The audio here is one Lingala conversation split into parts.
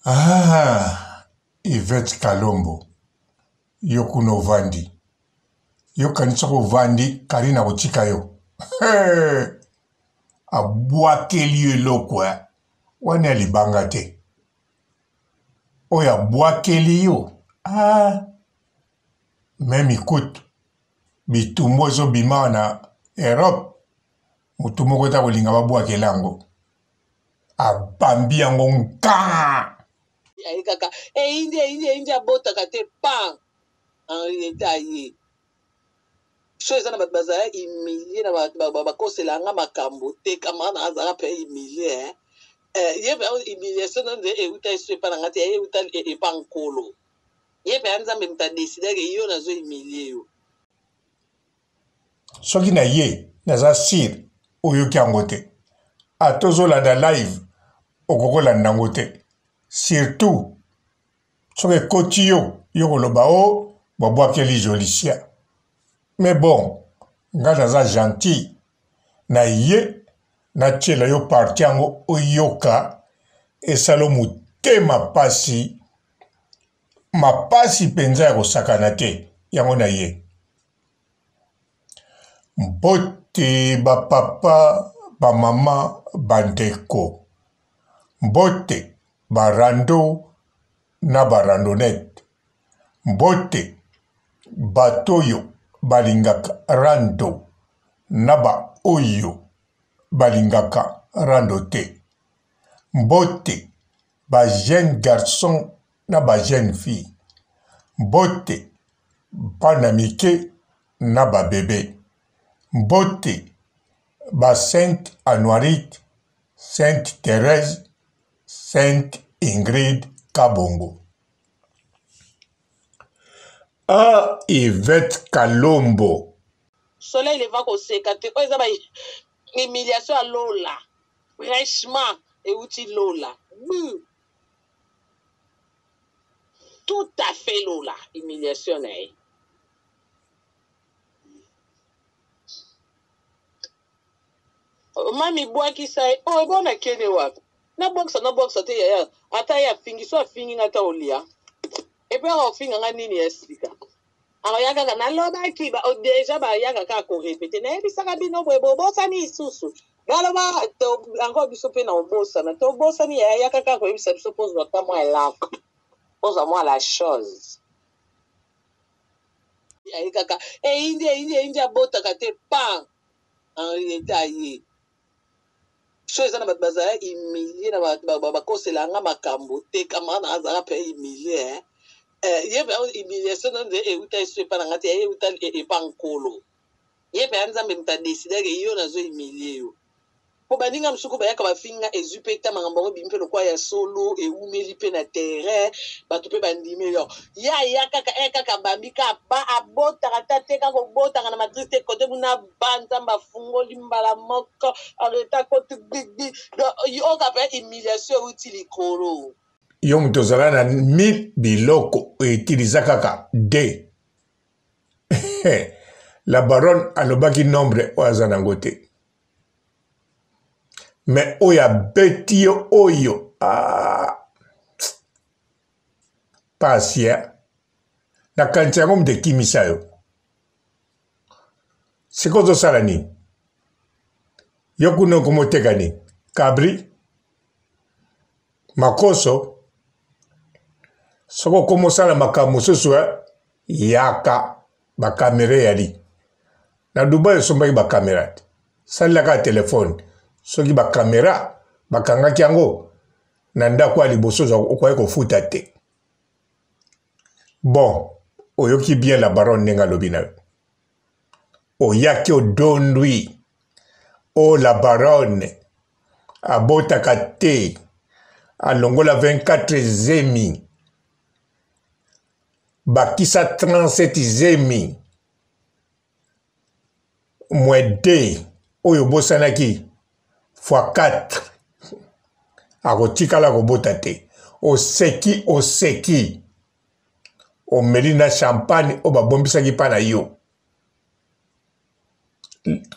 Ah, Yvette Kalombo, yo kuna ovandi. Yo kanisi soki ovandi, Karine akotika yo. Hey! Abwakeli yo eloko eh. Wana ya libanga te. Oyo abwakeli yo. Ah, meme kutu bitumbu ezobima na Europe, motu moko te akolinga babwakela yango. Abambi yango nkaa. Aye kaka eyindi eyindi eyindi abotaka te pan Henrietta aye so eza na bato bazala humilie na bakosela nga makambo te camarade na azala mpe humilie eh. Eh, ye mpe humiliation no nde euta esu epa na nga te ye euta epa nkolo ye mpe ya nzambe moto adesidake yo nazo humilie yo. Soki na ye naza sur oyoki yango te ata ozolanda live okoki kolanda yango te surtout soki ekoti yo yo koloba o oh, babwakeli jolicia mais bon nga naza gentil na ye natiela yo parti yango oyoka esalo motema pasi mapasi mpenza ya kosakana te yango na ye. Mbote ba papa, ba mama, ba ndeko. Mbote ba rando na ba randonnette. Mbote bato oyo balingaka rando na ba oyo balingaka rando te. Mbote ba jeunes garçons na ba jeunes filles. Mbote bana mike na ba bebe. Mbote ba Sainte Anuarite, Sainte Therèse, Sainte Ingrid Kabongo. Ah Yvette Kalombo. Soleil leva koseka te oyo eza ba humiliation ya lola fraîchement euti lola bu tout à fait lola humiliation na ye. Mami bwakisa ye oh ebongo nakende wapi nabwakisa nabwakisa te yaya ata ye afingi so afingi nga ata olia epuis akofinga nga nini ya sika akoya kaka nalobaki ba, oh, deja bayaka kaka korepete nayebisaka bino boye bobosani lisusu baloba yango biso mpe na obosana tobosani yaya yaka kaka koyebisa biso mpo ozwa ata mwa elaka ozwa mwa la chose aye kaka eyindi eyindi eyindi abotaka te pan Henrietta aye so eza na bato bazala humilie na bakosela nga makambo te camarade na azala mpe humilie eh. Eh, ye mpe humiliation no nde euta esu epa na nga te ye euta epa nkolo ye mpe ya nzambe moto adesidake yo nazo humilie yo Po baninga mosusu ko bayaka bafingi nga ezui pe ta makambo yango ebimi pe lokola ya solo ewumeli pe na terrain batu pe bandimi yo ye aya kaka eh kaka abambi ka ba abotaka ata te kaka obotaka na matrice te kote kuna ba nzambe afungoli mbala moko areta koti gbigbi donc yoka pe humiliation ewuti likolo. Yo moto ozala na 1000 biloko o utiliza kaka deux la baronne alobaki nombre oyo aza nango te. Mais oyo abeti yo oyo ah. Pasi eh? Nakanisi yango moto ekimisa yo. Sikoyo ozosala nini? Yo kuna okomoteka nini? Kabri? Makoso? Soki okomosala makambo mosusu eh? Yaka bakamera eyali. Na Dubai osombaki ba camera te. Salela kaka telephone. Soki ba camera bakangaki yango na ndako ya liboso okoki kofuta te. Bon, oyoki bien la baronne ndenge alobi na yo. Oyaki odondwi. Oh la baronne abotaka te. Alongola 24 zemi. Bakisa 37 zemi. Moins 2 oyo obosanaki fois 4 akotikala kobota te. Oseki oseki omeli na champagne oyo babombisaki mpa na yo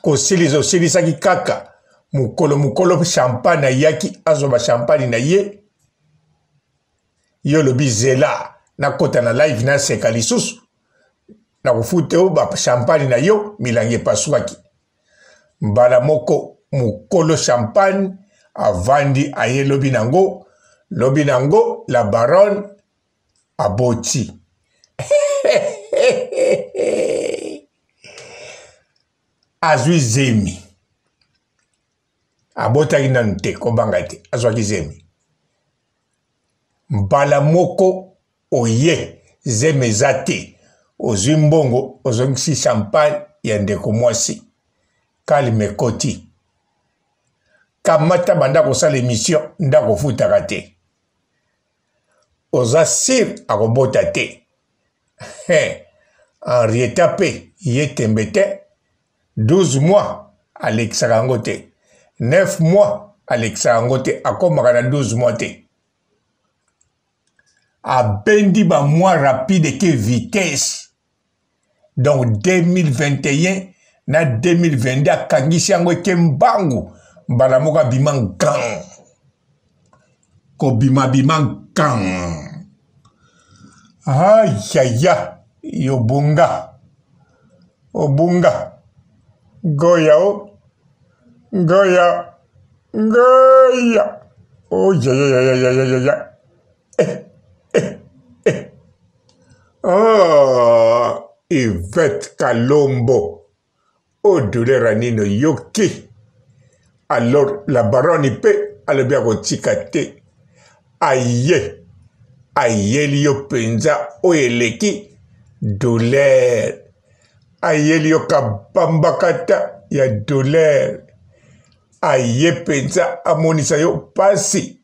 kosilisa osilisaki kaka mokolo mokolo champagne ayaki azwa ba champagne na ye. Yo olobi zela nakota na live naseka lisusu, nakofuta yo ba champagne na yo, milangi epasukaki. Mbala moko mokolo champagne avandi aye lobi nango, lobi nango la baronne aboti. Azwi zemi. Abotaki nanu te, kobanga te, azwaki zemi. Mbala moko oye zemi eza te, ozwi mbongo ozongisi champagne ya ndeko mwasi. Calme ekoti. Kamata banda kosala emission nde akofutaka te. Oza sur akobota te. He, Henrietta pe ye tembe te 12 mois alekisaka yango te 9 mois alekisaka yango te akomaka na 12 mois te abendi ba mois rapide ke vitesse donc 2021 na 2022 akangisi yango eke mbangu mbala moko abima nkan kobima bima nkan ayaya yobunga obunga goya o goya goya oyayayayayaya eh, eh, eh. Oh, Yvette Kalombo o douleur ya nini oyoki alors la baronne mpe alobi akotika te aye ayeli yo mpenza oyo eleki douleur ayeli yo kabambakata ya douleur aye mpenza amonisa yo mpasi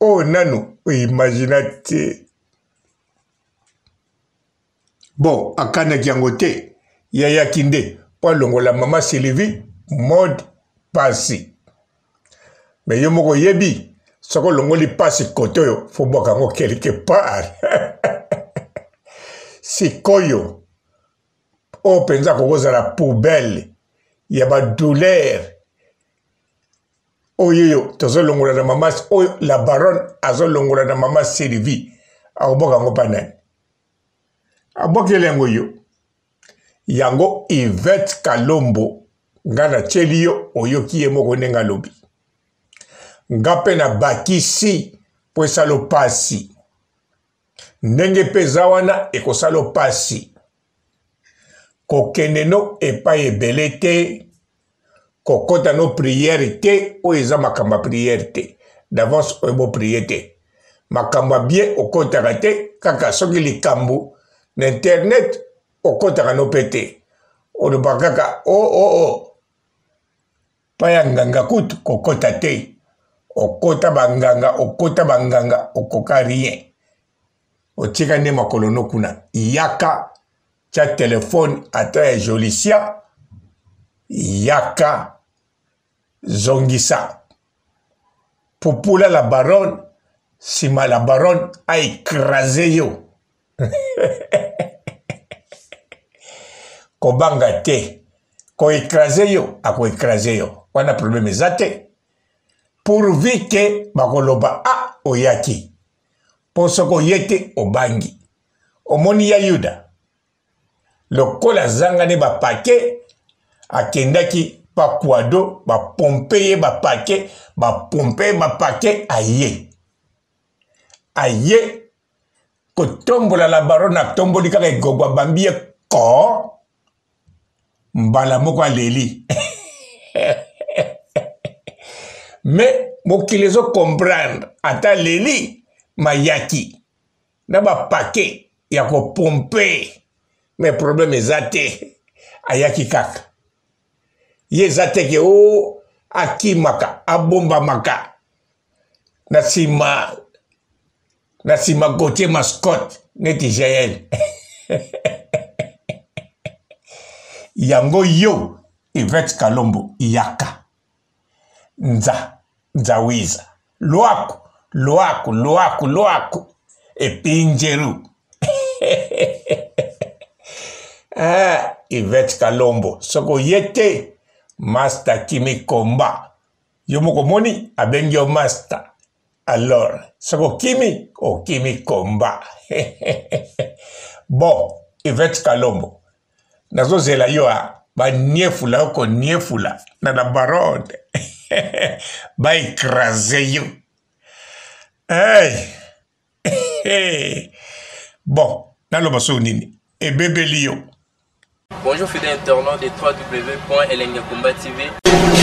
oyo nanu oimagina te bon akanaki yango te yayaki nde mpo alongola mama sylvie mode pasi me yo moko oyebi soki olongoli pasi kote oyo fo bwaka yango quelque part sikoyo oyo mpenza akokozala poubelle ya badouleur oyo oyo tozolongola na mama oyo la baronne azolongola na mama sylvie akobwaka yango mpa nani abwakeli yango yo yango Yvette Kalombo nga natyeli yo oyoki ye moko ndenge alobi nga mpe nabakisi mpo esalo pasi ndenge mpe eza wana ekosalo pasi kokende no epai ebele te kokota no priere te oyo eza makambo ya priere te d'avance oyo boprie te makambo ya bien okotaka te kaka soki likambo na internet okotaka no mpe te olobaka kaka o oh, o oh, o oh. pa ya nganga kutu kokota te okota banganga okota banganga okoka rien otika nde makolo no kuna yaka tya telefone ata ya jolicia yaka zongisa pupula la baronne nsima la baronne aekrase yo kobanga te koekrase yo akoekrase yo wana probleme eza te pourvu ke bakoloba a ah, oyaki mpo soki oye te obangi omoni ya yuda lokola azanga ne bapake akendaki pakwado bapompe ye bapake bapompe ye bapake aye aye kotombola la baronne atomboli kaka egogo abambi ye ko mbala moko aleli me mokili ezo comprendre ata aleli mayaki na bapake ya kopompe me problème eza te ayaki kaka ye eza te ke o oh, akimaka abombamaka na nsima na nsima Gauthier mascotte neti Jael yango yo Yvette Kalombo yaka nza nzawiza lwaku lwaku lwaku lwaku epinjeru ah, Yvette Kalombo soki oye te masta kimi komba yo moko omoni abengi yo masta. Alors soki okimi, okimi komba. Bon, Yvette Kalombo, nazozela yo a baniefula yo koniefula na la baronne ba écraser yo. Hey! Hey! Bon, naloba soki nini ebebeli yo. Bonjour fidèles internautes de www.elengiyakomba TV.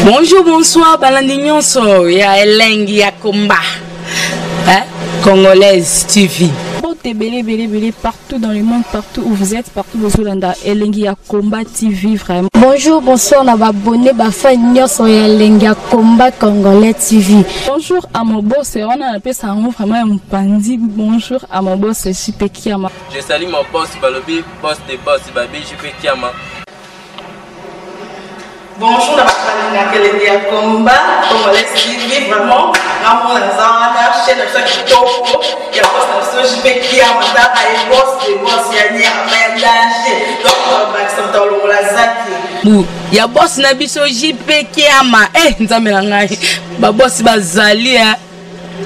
Bonjour, bonsoir, balandi nyonso ya Elengi ya Komba. Hein? Congolaise TV. Mbote ebele ebele ebele partout dans le monde, partout où vous êtes, partout bozolanda Elengi ya Combat TV vraiment. Bonjour, bonsoir na ba abonné ba fan nyonso ya Elengi ya Combat Congolais TV. Bonjour à mon boss, wana napesa yango vraiment ya mopanzi. Bonjour à mon boss JP Kiama. Je salue mon boss balobi boss de boss babi JP Kiama. Bonjour na bato balingaka elengi ya combat congolais TV vraiment ngamona naza wana chaîne na biso ya kitoko ya boss na biso JP Kiama tala ye boss de boss ya nyama ya danger donc bakisa moto alongola zaki bu ya boss na biso JP Kiama eh nzambe na ngai ba boss bazali eh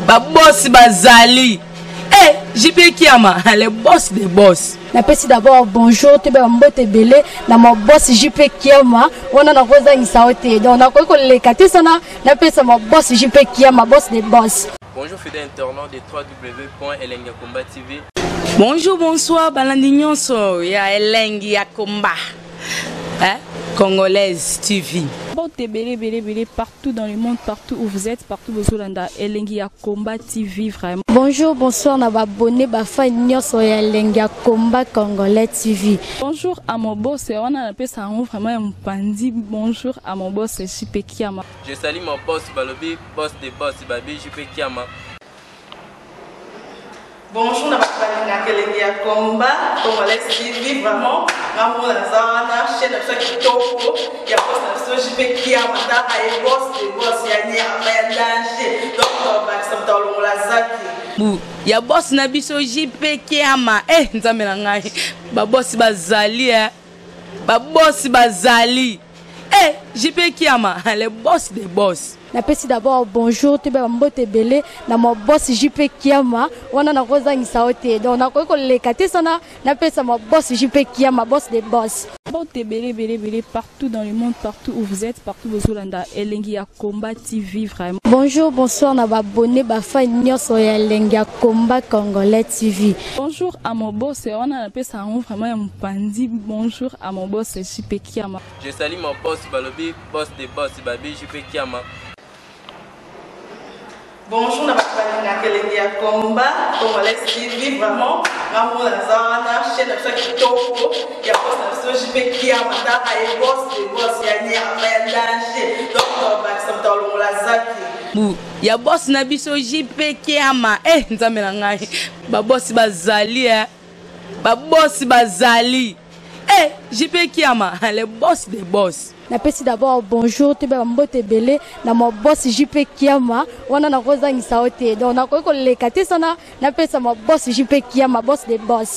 ba boss bazali eh JP Kiama le boss de boss. Napesi d'abord bonjour toyeba mbote ebele na ma boss JP Kiama wana nakozangisa yo te donc nakoki koleka te sana napesa ma boss JP Kiama boss de boss. Bonjour fidèles internautes de www.elengiyakomba TV. Bonjour, bonsoir, balandi nyonso ya Elengi ya Komba. Hein? Congolaise TV. Mbote ebele ebele ebele partout dans le monde, partout où vous êtes, partout bozolanda Elengi ya Combat TV vraiment. Bonjour, bonsoir na ba abonné ba fan nyonso ya Elengi ya Combat Congolais TV. Bonjour à mon boss, wana napesa yango vraiment ya mopanzi. Bonjour à mon boss JP Kiama. Je salue mon boss balobi boss de boss babi JP Kiama. Bonjour na bato balingaka elengi ya combat congolais TV vraiment ngamona naza wana chaîne na biso ya kitoko ya boss na biso JP Kiama tala ye boss de boss ya nyama ya danger donc bakisa moto alongola zaki bu ya boss na biso JP Kiama eh nzambe na ngai ba boss bazali eh ba boss bazali eh JP Kiama le boss de boss. Napesi d'abord bonjour toyeba mbote ebele na ma boss JP Kiama wana nakozangisa yo te donc nakoki koleka te sana napesa ma boss JP Kiama boss de boss. Mbote ebele ebele ebele partout dans le monde, partout où vous êtes, partout bozolanda Elengi ya Combat TV vraiment. Bonjour, bonsoir na ba abonné ba fan nyonso ya Elengi ya Combat Congolais TV. Bonjour à mon boss, wana napesa yango vraiment ya mopanzi. Bonjour à mon boss JP Kiama. Je salue mon boss balobi boss de boss babi JP Kiama. Bonjour na bato balingaka elengi ya combat congolais TV vraiment ngamona naza wana chaîne na biso ya kitoko ya boss na biso JP Kiama tala ye boss de boss ya nyama ya danger donc bakisa moto alongola zaki bu ya boss na biso JP Kiama eh nzambe na ngai ba boss bazali eh ba boss bazali eh JP Kiama le boss de boss. Napesi d'abord bonjour toyeba mbote ebele na ma boss JP Kiama wana nakozangisa yo te donc nakoki koleka te sana napesa ma boss JP Kiama boss de boss.